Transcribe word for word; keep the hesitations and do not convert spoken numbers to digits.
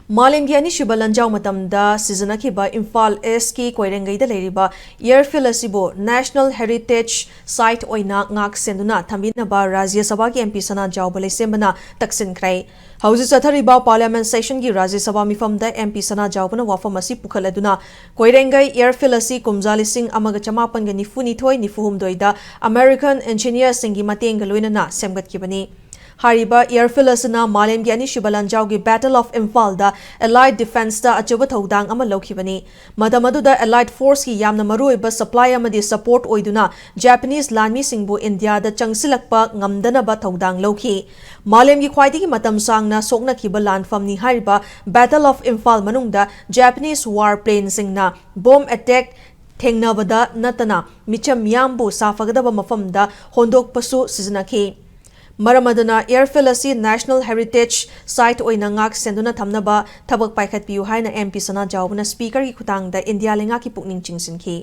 ꯃꯥꯂꯦꯝꯒꯤ ꯑꯅꯤꯁꯨꯕ ꯂꯥꯟꯖꯥꯎ ꯃꯇꯝꯗ ꯁꯤꯖꯤꯟꯅꯈꯤꯕ ꯏꯝꯐꯥꯜ ꯏꯁꯀꯤ ꯀꯣꯏꯔꯦꯡꯒꯩꯗ ꯂꯩꯔꯤꯕ airfield ꯑꯁꯤꯕꯨ National Heritage Site ꯑꯣꯏꯅ ꯉꯥꯛ ꯁꯦꯟꯗꯨꯅ ꯊꯝꯕꯤꯅꯕ ꯔꯥꯖ꯭ꯌ ꯁꯚꯥꯒꯤ MP ꯁꯅꯥꯖꯥꯎꯕ ꯂꯩꯁꯦꯝꯕꯅ ꯇꯛꯁꯤꯟꯈ꯭ꯔꯦ꯫ ꯍꯧꯖꯤꯛ ꯆꯠꯊꯔꯤꯕ Parliament sessionꯒꯤ ꯔꯥꯖ꯭ꯌ ꯁꯚꯥ ꯃꯤꯐꯝꯗ MP ꯁꯅꯥꯖꯥꯎꯕꯅ ꯋꯥꯐꯝ ꯑꯁꯤ ꯄꯨꯈꯠꯂꯗꯨꯅ, ꯀꯣꯏꯔꯦꯡꯒꯩ airfield ꯑꯁꯤ ꯀꯨꯝꯖꯥ ꯂꯤꯁꯤꯡ ꯑꯃꯒ ꯆꯃꯥꯄꯟꯒ ꯅꯤꯐꯨ ꯅꯤꯊꯣꯏ ꯅꯤꯐꯨ ꯍꯨꯝꯗꯣꯏꯗ American engineerꯁꯤꯡꯒꯤ ꯃꯇꯦꯡꯒ ꯂꯣꯏꯅꯅ ꯁꯦꯝꯒꯠꯈꯤꯕꯅꯤ꯫ ꯍꯥꯏꯔꯤꯕ airfield ꯑꯁꯤꯅ ꯃꯥꯂꯦꯝꯒꯤ ꯑꯅꯤꯁꯨꯕ ꯂꯥꯟꯖꯥꯎꯒꯤ Battle of ꯏꯝꯐꯥꯜꯗ Allied defenceꯇ ꯑꯆꯧꯕ ꯊꯧꯗꯥꯡ ꯑꯃ ꯂꯧꯈꯤꯕꯅꯤ꯫ ꯃꯇꯝ ꯑꯗꯨꯗ Allied forceꯀꯤ ꯌꯥꯝꯅ ꯃꯔꯨꯑꯣꯏꯕ supply ꯑꯃꯗꯤ support ꯑꯣꯏꯗꯨꯅ Japanese ꯂꯥꯟꯃꯤꯁꯤꯡꯕꯨ ꯏꯟꯗꯤꯌꯥꯗ ꯆꯪꯁꯤꯜꯂꯛꯄ ꯉꯝꯗꯅꯕ ꯊꯧꯗꯥꯡ ꯂꯧꯈꯤ꯫ ꯃꯥꯂꯦꯝꯒꯤ ꯈ꯭ꯋꯥꯏꯗꯒꯤ ꯃꯇꯝ ꯁꯥꯡꯅ ꯁꯣꯛꯅꯈꯤꯕ ꯂꯥꯟꯐꯝꯅꯤ ꯍꯥꯏꯔꯤꯕ Battle of ꯏꯝꯐꯥꯜ ꯃꯅꯨꯡꯗ Japanese war planeꯁꯤꯡꯅ bomb attack ꯊꯦꯡꯅꯕꯗ ꯅꯠꯇꯅ ꯃꯤꯆꯝ ꯃꯤꯌꯥꯝꯕꯨ ꯁꯥꯐꯒꯗꯕ ꯃꯐꯝꯗ ꯍꯣꯟꯗꯣꯛꯄꯁꯨ ꯁꯤꯖꯤꯟꯅꯈꯤ꯫ ꯃꯔꯝ ꯑꯗꯨꯅ airfield ꯑꯁꯤ National Heritage Site ꯑꯣꯏꯅ ꯉꯥꯛ ꯁꯦꯟꯗꯨꯅ ꯊꯝꯅꯕ ꯊꯕꯛ ꯄꯥꯏꯈꯠꯄꯤꯌꯨ ꯍꯥꯏꯅ MP ꯁꯅꯥꯖꯥꯎꯕꯅ Speakerꯒꯤ ꯈꯨꯠꯊꯥꯡꯗ ꯏꯟꯗꯤꯌꯥ ꯂꯩꯉꯥꯛꯀꯤ ꯄꯨꯛꯅꯤꯡ ꯆꯤꯡꯁꯤꯟꯈꯤ꯫